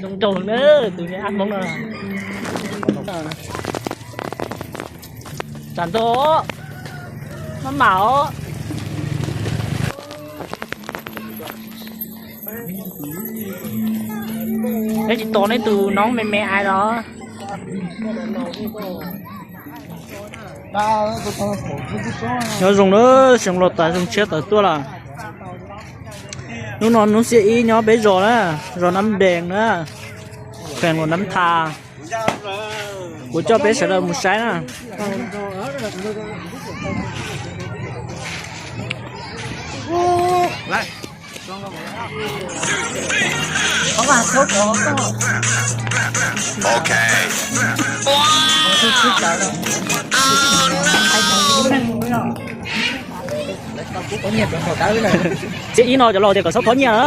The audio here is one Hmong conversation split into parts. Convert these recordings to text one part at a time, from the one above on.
Zoo nraug na, tus ab Hmoob no. Tsam ntau, maj mam os. Neb tsis tos neb tus noob me me ai los. Nyob zoo na, xyoo los tas xyoo tshiab tawm tuaj lawm. Hnub no hnub xiab ib nyob peb zos na, zos Nab Dees na, khees Luam Nab Tha. Kuv coj peb sawv daws mus saib na. Xiab ib no cov laus tias kom txhob thov nyiaj na.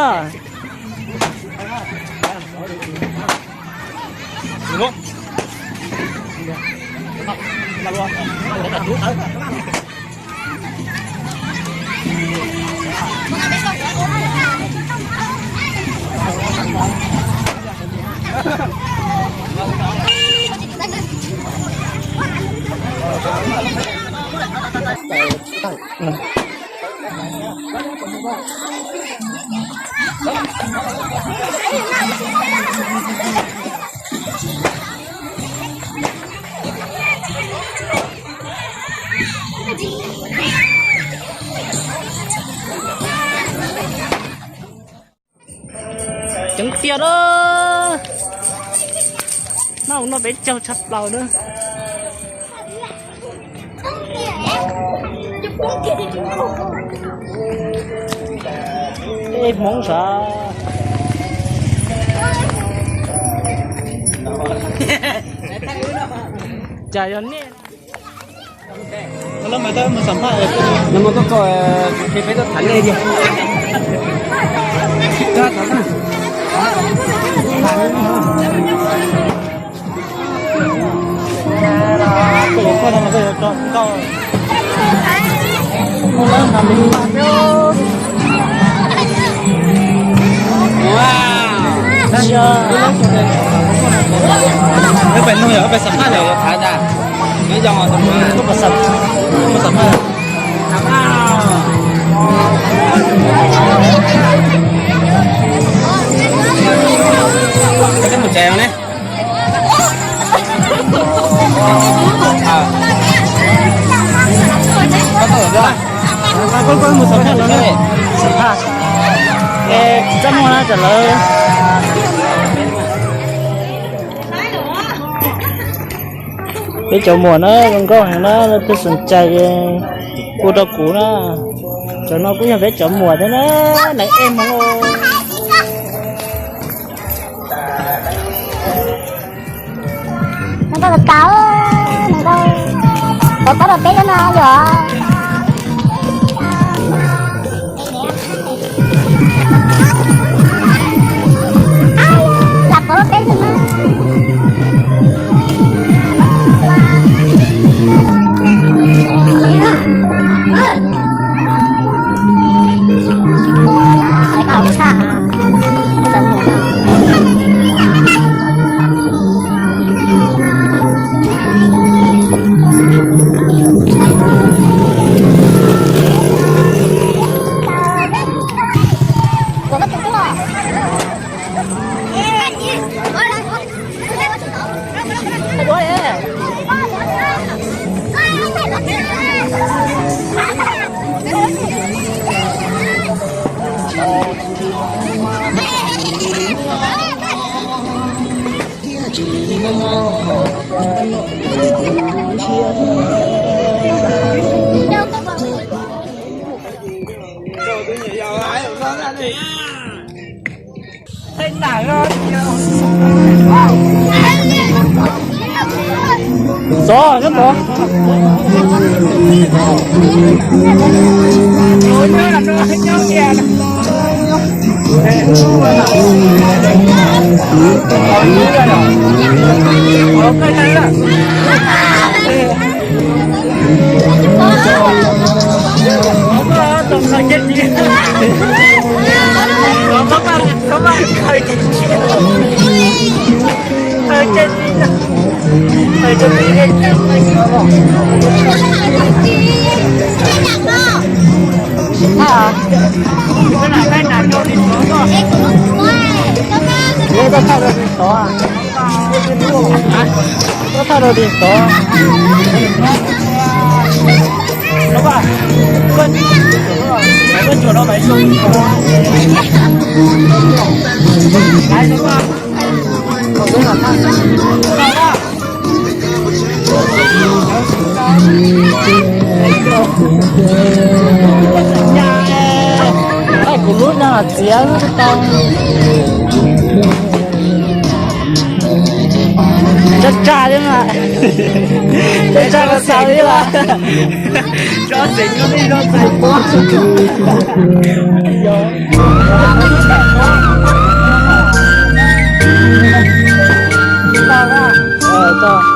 Ceev tiag na. Noj no peb caug tshaj plaws na. Ej, Hmoob sav. Cas yog nej. Mus koj koj, peb tuaj tham nej tiag. Peb pais nug yog peb xam phaj los tham tas. Nyob zoo, mus xam phaj. Peb mus tsev ne. Koj mus xam phaj los ne, xam phaj. Es tsis txaj muag na, tsam lawv. Peb cov muam na, zoo nkauj heev na, leej twg xom cai ua rau kuv na. Cov no kuj yog peb cov muam thiab na, lawv ej hmoov. Nws nkauj kawg, nws nkauj, tau tob rau peb thiab no yom. Lam pov peb no. Xov nyob tod. Tau thaj rau tim tod. Kuv lub no txiav tau. Tsa tsa li mas, tsa tsa los xav li mas. Tso xeem nyob li no txais pob. Tau na.